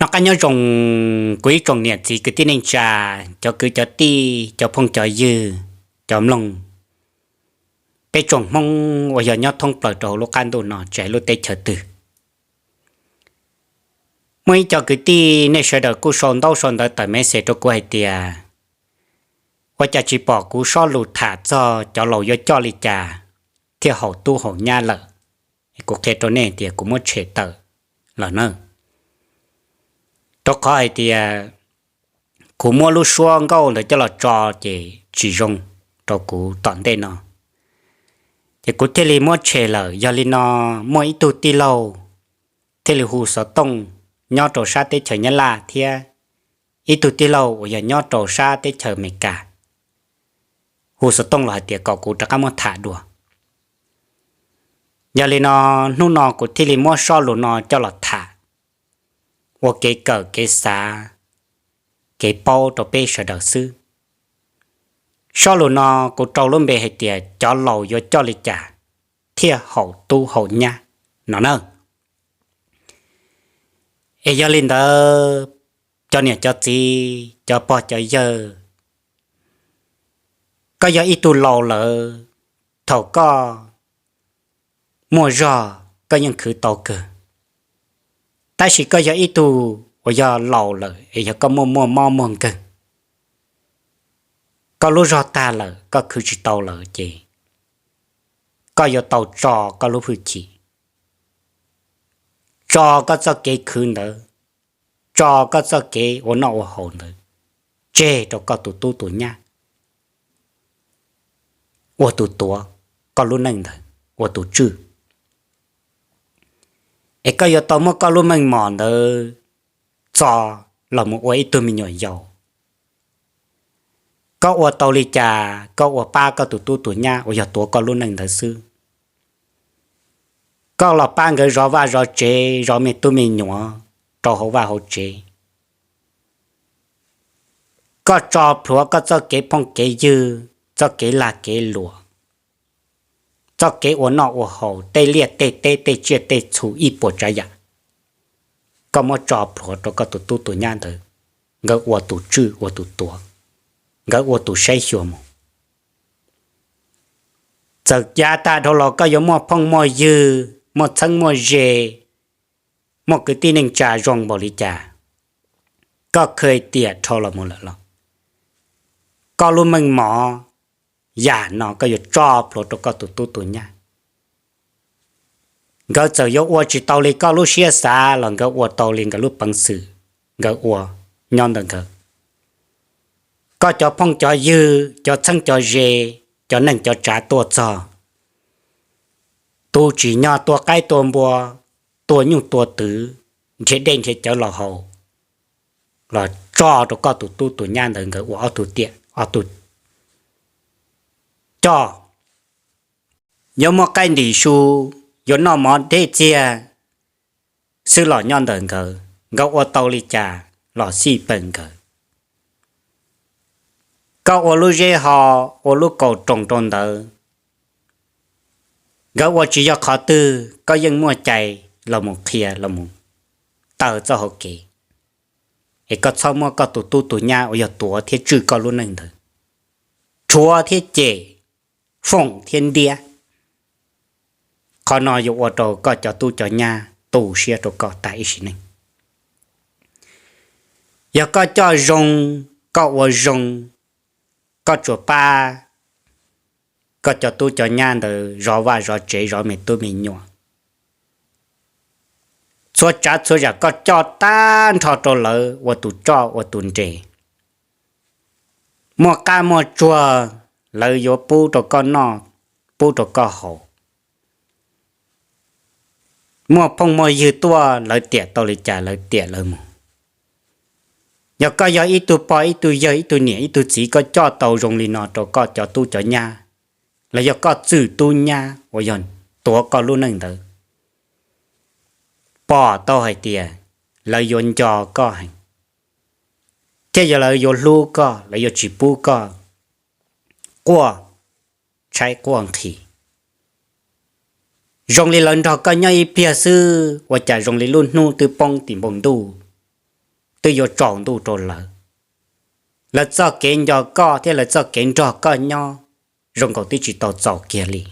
Noj qab nyob zoo kuv ib tsoom niam txiv kwv tij neej tsa, cov kwv cov tij, cov phooj cov ywg, cov mloog, peb tsoom Hmoob uas yog nyob thoob plaws rau hauv lub qab ntuj no tsis hais lub teb chaws twg. Muaj ib co kwv tij nej sawv daws kuj sau ntaub sau ntawv tawm message rau kuv hais tias, ua cas tsis pom kuv sob lus tham txog cov laus yuav coj li cas thiaj haum tub haum nyab lawm. Kuv qhia rau nej tias kuv muab tshem tawm lawm na. Rau qhov hais tias kuv muab lub suab nkauj ntawd coj los tso ces tsis zoo rau kuv tom ntej no, ces kuv thiaj li muab tshem lawm. Yog li no, muaj ib tug tij laug thiaj li hu xov tooj nyob rau sab teb chaws Nyab Laj thiab ib tug tij laug uas yog nyob rau sab teb chaws Amelikas hu xov tooj los hais tias kom kuv rov qab muab tham dua. Yog li no, hnub no kuv thiaj li muab sob lus no coj los tham, ua kev kawm kev xav, kev paub rau peb sawv daws xwb. Sob lus no kuv rau lub npe hais tias cov laus yuav coj li cas thiaj haum tub haum nyab no na. Es yog li ntawd, cov niam cov txiv, cov pog cov yawg, koj yog ib tug laus lawm, thaum koj muaj zog koj yeej khwv tau kawg. Tab sis koj yog ib tug uas yog laus lawm es yog koj muaj muaj mob muaj nkeeg, koj lub zog tag lawm koj khwv tsis tau lawm ces koj yuav tau tso koj lub hwj chim, tso koj txoj kev khwv ntawd, tso koj txoj kev ua noj ua haus ntawd tseg rau koj tus tub tus nyab ua tus tuav koj lub neej ntawd ua tus tswj. Es koj yuav tau muab koj lub meej mom ntawd txo los mus ua ib tug me nyuam yaus. Koj ua tau li cas koj ua pab koj tus tub tus nyab uas yog tuav koj lub neej ntawd xwb. Koj los pab nkawd zov vaj zov tsev, zov me tub me nyuam rau hauv vaj hauv tsev. Koj tso plhuav koj txoj kev phooj kev ywg, txoj kev lag kev luam, txoj kev ua noj ua haus, tej liaj tej teb, tej tsiaj tej txhu ib puas tsav yam, koj muab tso plhuav rau koj tus tub tus nyab ntawd, nkawd ua tus tswj ua tus tuav, nkawd ua tus saib xyuas mus. Txawm yav tag dhau los koj yuav muaj phooj muaj ywg, muaj txheeb muaj ze, muaj kwv tij neej tsa zoo npaum li cas, koj kha tiam dhau los mus lawm los, koj lub meej mom yam no koj yuav tso plhuav rau koj tus tub tus nyab. Nkawd txawm yuav ua tsis tau li koj lub siab xav los nkawd ua tau li nkawd lub peev xwm nkawd ua nyob ntawm nkawd. Koj cov phooj cov ywg, cov txheeb cov ze, cov neej cov tsav tuaj txog, tu tsis nyog tua qaib tua npua, tua nyuj tua twm, nrhiav dej nrhiav cawv los haus, los tso rau koj tus tub tus nyab ntawd nkawd ua ob tug tiam ob tug coj. Yuav muaj qaib ntim su, yuav noj mov dej txiag xwb los nyob ntawm nkawd, nkawd ua tau li cas los xij peem nkawd. Koj ua lub zeb ho, ua lub kaus roos rau ntawd, nkawd ua tsis yog qhov twg koj yeej muaj cai los mus qhia los mus taw txoj hau kev. Es koj txhob muab koj tus tub tus nyab uas yog tuav thiab tswj koj lub neej ntawd rhuav thiab cem, foom thiab ntiab. Qhov no yuav ua rau koj cov tub cov nyab tu siab rau koj tas ib sim neej. Yog koj coj zoo, koj ua zoo, koj tsuas pab koj cov tub cov nyab ntawd zov vaj zov tsev zov me tub me nyuam, txhua tsav txhua yam koj coj tag nrho rau lawv ua tus coj ua tus nres. Muaj qab muaj tsuag lawv yuav pub rau koj noj, pub rau koj haus. Muaj phooj muaj ywg tuaj lawv tiam tau li cas lawv tiam lawv mus. Yog koj yog ib tug pog ib tug yawg ib tug niam ib tug txiv koj coj tau zoo li no rau koj cov tub cov nyab, los yog koj txwj tub nyab uas yog tuav koj lub neej ntawd, pom tau hais tias lawv yuav nco koj heev, thiab yog lawv yuav hlub koj, lawv yuav tsis pub koj quaj tshaib quaj nqhis. Zoo li lawv nrog koj nyob ib pliag xwb ua cas zoo li lub hnub twb poob tim npoo ntuj, twb yuav tsaus ntuj rau lawv. Lawv txoj kev nco koj thiab lawv txoj kev nrog koj nyob zoo nkaus twb tsis tau txaus kiag li.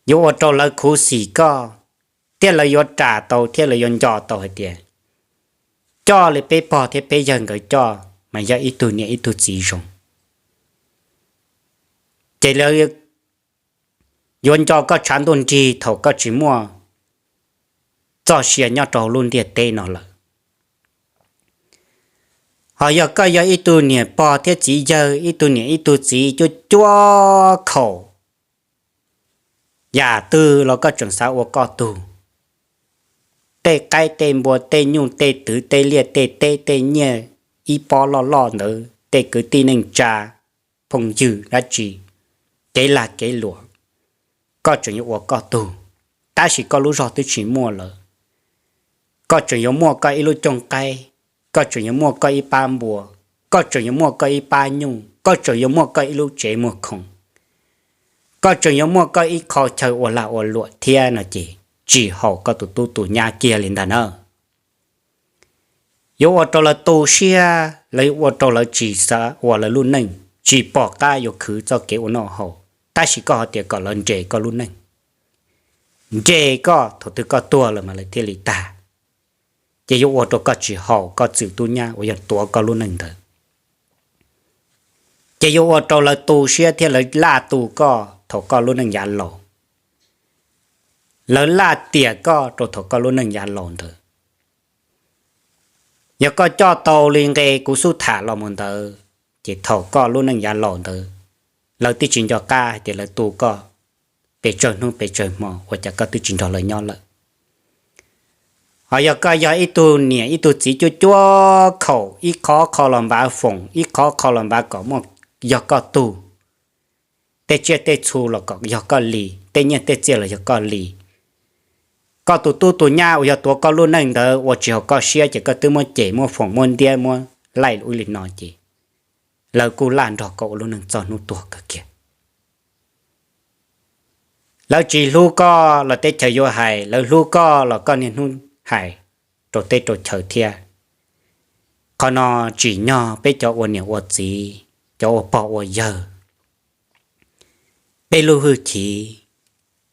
Yuav ua rau lawv khuv xim koj, thiab lawv yuav ras tau thiab lawv yuav nco tau hais tias coj li peb pog thiab peb yawg nkawd coj mas yog ib tug niam ib tug txiv zoo. Ces lawv yuav nco koj tshav ntuj nrig thaum koj tsis muaj txoj sia nyob rau hauv lub ntiaj teb no lawm. Ho yog koj yog ib tug niam pog thiab txiv yawg, ib tug niam ib tug txiv cuab cuab khaum, yam twg los koj tseem xav ua koj tug. Tej qaib tej npua tej nyuj tej twv tej liaj tej teb tej nyiaj ib pob loj loj ntawd tej kwv tij neej tsa phooj ywg dab tsi, kev lag kev luam, koj tseem yuav ua koj tug, tab sis koj lub zog twb tsis muaj lawm. Koj tseem yuav muaj koj ib lub cooj qaib, koj tseem yuav muaj koj ib pab npua, koj tseem yuav muaj koj ib pab nyuj, koj tseem yuav muaj koj ib lub tsev muag khoom, koj tseem yuav muaj koj ib qho chaw ua lag ua luam thiab no ces tsis haum koj tus tub tus nyab kiag li ntag na. Yuav ua rau lawv tu siab, lawv yuav ua rau lawv tsis xav ua lawv lub neej, tsis pom qab yuav khwv txoj kev ua noj haus, tab sis koj ho tias kom lawv nres koj lub neej, nres koj, thaum twg koj tuag lawm mas lawv thiaj li tag. Ces yuav ua rau koj tsis haum koj txwm tub nyab uas yog tuav koj lub neej ntawd. Ces yuav ua rau lawv tu siab thiab lawv laj tu koj thaum koj lub neej yav laus. Lawv laj tiam koj rau thaum koj lub neej yav laus ntawd. Yog koj coj tau li nqe kuv xub tham los mus ntawd, ces thaum koj lub neej yav laus ntawd, lawv twb tsis nco qab hais tias lawv tu koj pes tsawg hnub pes tsawg hmo ua cas koj twb tsis nrog lawv nyob lawm. Ho yog koj yog ib tug niam ib tug txiv cuab cuab khaum, ib qhov qho los npav foom, ib qhov qho los npav kom muaj yog koj tug, tej tsiaj tej txhu los kom yog koj li, tej nyiaj tej txiaj los yog koj li, koj tus tub tus nyab uas yog tuav koj lub neej ntawd ua tsis haum koj siab ces koj twb muab cem muab foom muab ntiab muab laij ub li no ces lawv kuj laj nrog koj ua lub neej txog hnub tuag kawg kiag. Lawv tsis hlub koj los teb chaws yuav hais, lawv hlub koj los koj niaj hnub hais rau teb rau chaw thiab. Qhov no tsim nyog peb cov ua niam ua txiv, cov ua pog ua yawg, peb lub hwj chim,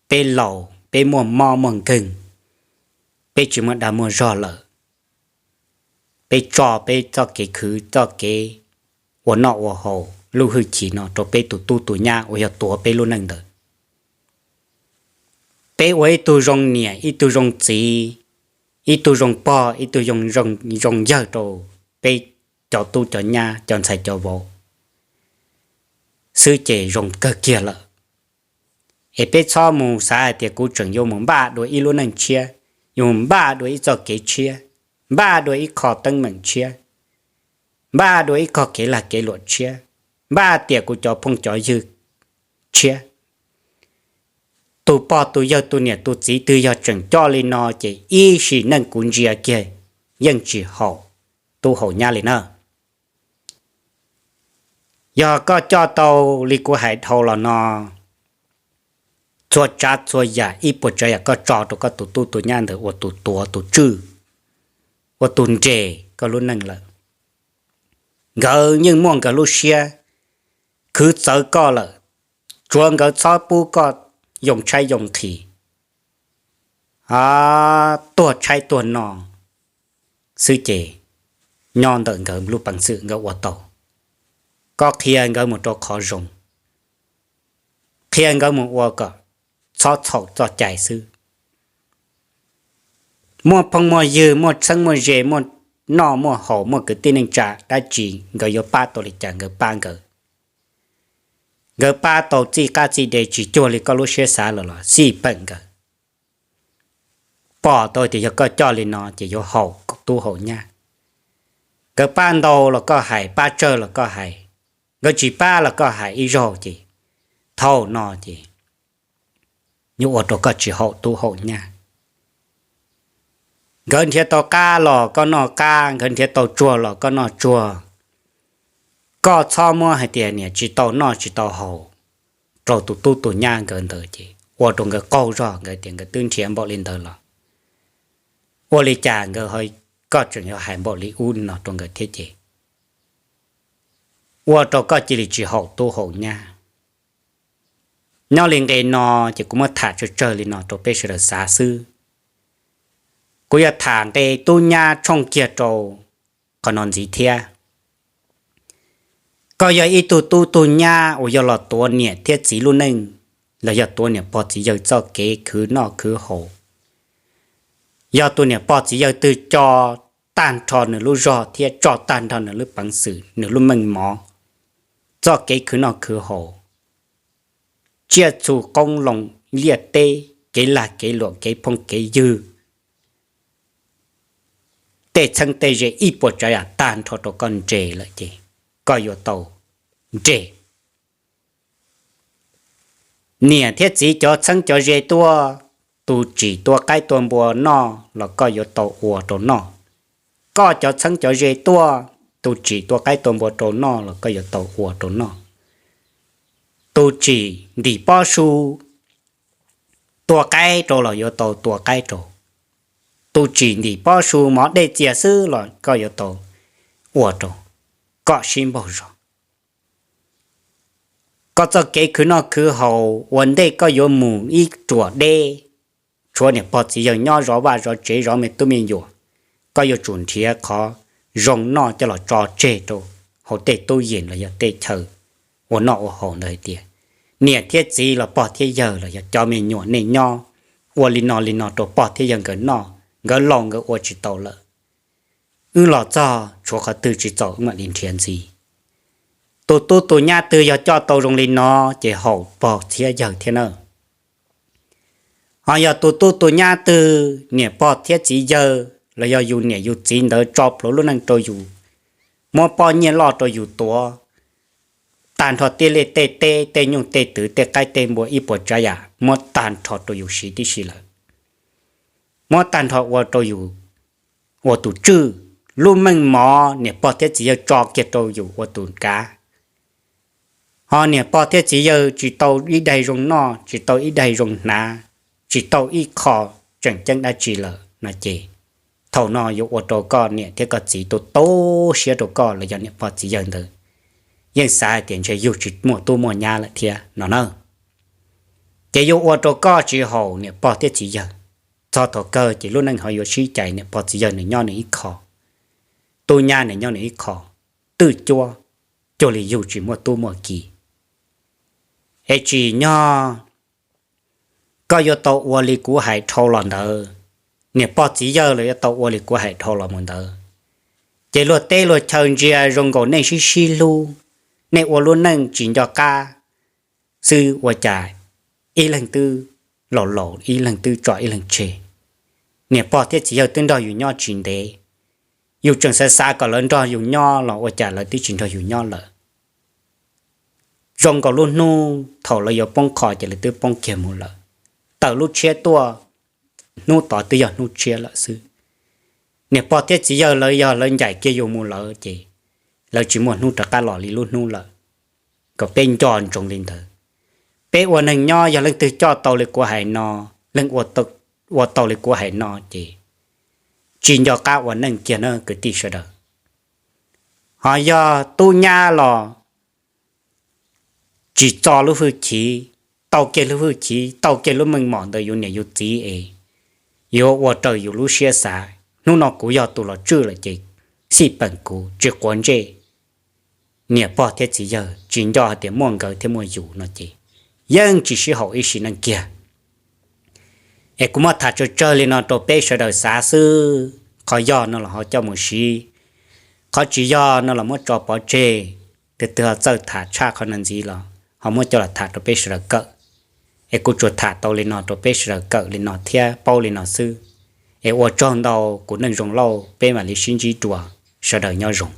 peb laus peb muaj mob muaj nkeeg, peb tsis muaj dag muaj zog lawm, peb tso peb txoj kev khwv txoj kev ua noj ua haus lub hwj chim no rau peb tus tub tus nyab uas yog tuav peb lub neej ntawd. Peb ua ib tug zoo niam ib tug zoo txiv, ib tug zoo pog ib tug zoo yawg rau peb cov tub cov nyab cov ntxhais cov vauv xwb ces zoo kawg kiag lawm. Es peb txhob mus xav hais tias kuv tseem yuav mus npaj dua ib lub neej tshiab, yuav mus npaj dua ib txoj kev tshiab, npaj dua ib qho teeb meem tshiab, npaj dua ib qho kev lag kev luam tshiab, npaj tias kuv cov phooj cov ywg tshiab. Tus pog tus yawg tus niam tus txiv twg yog tseem coj li no ces ib sim neej kuv ntsia kiag yeej tsis haum tub haum nyab li na. Yog koj coj tau li kuv hais dhau los no, txhua tsav txhua yam ib puas tsav yam koj tso rau koj tus tub tus nyab ntawd ua tus tuav tus tswj, ua tus nres koj lub neej lawm. Nkawd yeej muaj nkawd lub siab khwv txawv koj lawm, tsuav nkawd txhob pub koj yoo tshaib yoo nqhis, tuag tshaib tuag no xwb ces nyob ntawm nkawd lub peev xwm nkawd ua tau. Koj qhia nkawd mus rau qhov zoo, qhia nkawd mus ua kom txhob txhaum txoj cai xwb. Muaj phooj muaj ywg, muaj txheeb muaj ze, muaj noj muaj haus, muaj kwv tij neej tsa dab tsi, nkawd yuav pab tau li cas nkawd pab nkawd. Nkawd pab tau txij qab txij de tsis cuag li koj lub siab xav los los xij peem nkawd. Pom tau tias yog koj coj li no ces yuav haum tub haum nyab. Nkawd pab ntau los koj hais, pab tsawg los koj hais, nkawd tsis pab los koj hais ib zaug ces thaum no ces yuav ua rau koj tsis haum tub haum nyab. Nkawd nrhiav tau qab los koj noj qab, nkawd nrhiav tau tsuag los koj noj tsuag. Koj txhob muab hais tias niam tsis tau noj tsis tau haus rau tus tub tus nyab nkawd ntawd ces ua rau nkawd qaug zog, nkawd tias nkawd twb nrhiav npaum li ntawd los ua li cas nkawd ho koj tseem yuav hais npaum li ub li no rau nkawd thiab ces ua rau koj cia li tsis haum tub haum nyab. Nyob li nqe no ces kuv muab tham tsawg tsawg li no rau peb sawv daws xav xwb. Kuv yuav tham nqe tub nyab tshooj kiag rau qhov no ntxiv thiab. Koj yog ib tug tub tug nyab uas yog los tuav niam thiab txiv lub neej, los yog tuav niam pog txiv yawg txoj kev khwv noj khwv haus, yog tus niam pog txiv yawg twg tso tag nrho nws lub zog thiab tso tag nrho nws lub peev xwm, nws lub meej mom, txoj kev khwv noj khwv haus, tsiaj txhu qoob loo, liaj teb, kev lag kev luam, kev phooj kev ywg, tej txheeb tej ze ib puas tsav yam tag nrho rau koj nres lawm ces koj yuav tau nres. Niam thiab txiv cov txheeb cov ze tuaj, tus tsim tua qaib tua npua noj los koj yuav tau ua rau noj. Koj cov txheeb cov ze tuaj, tus tsim tua qaib tua npua rau noj los koj yuav tau ua rau noj. Tus tsim ntim pob su tua qaib rau los yuav tau tua qaib rau. Tus tsim ntim pob su mov dej txias xwb los koj yuav tau ua rau. Koj sib npaug zog. Koj txoj kev khwv noj khwv haus ua ntej koj yuav mus ib ruam deb, tshuav niam pog txiv yawg nyob zov vaj zov tsev zov me tub me nyuam, koj yuav tsum nrhiav qhov zoo noj coj los tso tseg rau hauv tej tub yees los yog tej chaw ua noj ua haus ntawd hais tias niam thiab txiv los pog thiab yawg los yog cov me nyuam nej nyob ua li no li no rau pog thiab yawg nkawd noj, nkawd laus nkawd ua tsis tau lawm. Wb los txog tshuav qhov twg tsis txaus wb mam li nrhiav ntxiv. Tus tub tus nyab twg yog coj tau zoo li no ces haum pog thiab yawg thiab nawb. Ho yog tus tub tus nyab twg niam pog thiab txiv yawg los yog yus niam yus txiv ntawd tso plhuav lub neej rau yus, muab poj nyiaj loj rau yus tuav, tag nrho tej liaj tej teb, tej nyuj tej twm, tej qaib tej npua ib puas tsav yam muab tag nrho rau yus siv tib si lawm, muab tag nrho ua rau yus ua tus tswj, lub meej mom niam pog thiab txiv yawg tso kiag rau yus ua tus kav. Ho niam pog thiab txiv yawg tsis tau ib daig zoo noj, tsis tau ib daig zoo hnav, tsis tau ib qho tseem ceeb dab tsi lawm no ces thaum no yuav ua rau koj niam thiab koj txiv tu tu siab rau koj los yog niam pog txiv yawg ntawd yeej xav hais tias ntshe yus tsis muaj tub muaj nyab lawm thiab no na. Ces yuav ua rau koj tsis haum niam pog thiab txiv yawg. Txog thaum kawg ces lub neej ho yuav sib cais niam pog txiv yawg nws nyob nws ib qho, tub nyab nws nyob nws ib qho, twj cuab, cuag li yus tsis muaj tub muaj ki. Es tsim nyog koj yuav tau ua li kuv hais dhau los ntawd, niam pog txiv yawg los yuav tau ua li kuv hais dhau los mus ntawd. Ces luag teb luag chaw ntsia zoo nkaus nej sib sib hlub, nej ua lub neej tsis nco qab xwb ua cas ib leeg twb laus laus ib leeg twb tso ib leeg tseg. Niam pog thiab txiv yawg twb nrog yus nyob tsis ntev, yus tseem xav xav kom lawv nrog yus nyob los ua cas lawv twb tsis nrog yus nyob lawm. Zoo nkaus lub hnub thaum lawv yuav poob qho ces lawv twb poob kiag mus lawm. Tawm lub tshiab tuaj, hnub tod twb yog hnub tshiab lawm xwb. Niam pog thiab txiv yawg lawv yog lawv ncaim kiag yus mus lawm ces lawv tsis muaj hnub rov qab los li lub hnub lawm. Kom peb nco ntsoov li ntawd. Peb ua neeg nyob yog leej twg coj tau li kuv hais no, leej ua tau li kuv hais no ces tsis nco qab ua neej kiag na kwv tij sawv daws. Ho yog tub nyab los tsis txo lub hwj chim, tau kiag lub hwj chim, tau kiag lub meej mom ntawm yus niam yus txiv es yuav ua raws yus lub siab xav. Hnub no kuv yog tus los tswj lawm ces xij peem kuv tsis quav ntsej niam pog thiab txiv yawg, tsis nco hais tias muaj nkawd thiab muaj yus no ces yeej tsis sib haum ib sim neej kiag. Es kuv muab tham tsawg tsawg li no rau peb sawv daws xav xwb, qhov yog no los ho coj mus siv, qhov tsis yog no los muab tso pov tseg. Tus twg ho txawj tham tshaj qhov no ntxiv los ho muab coj los tham rau peb sawv daws kawm. Es kuv tsuas tham tau li no rau peb sawv daws kawm li no thiab paub li no xwb. Es ua tsaug ntau, kuv Neej Zoo Lauj, peb mam li sib ntsib dua, sawv daws nyob zoo.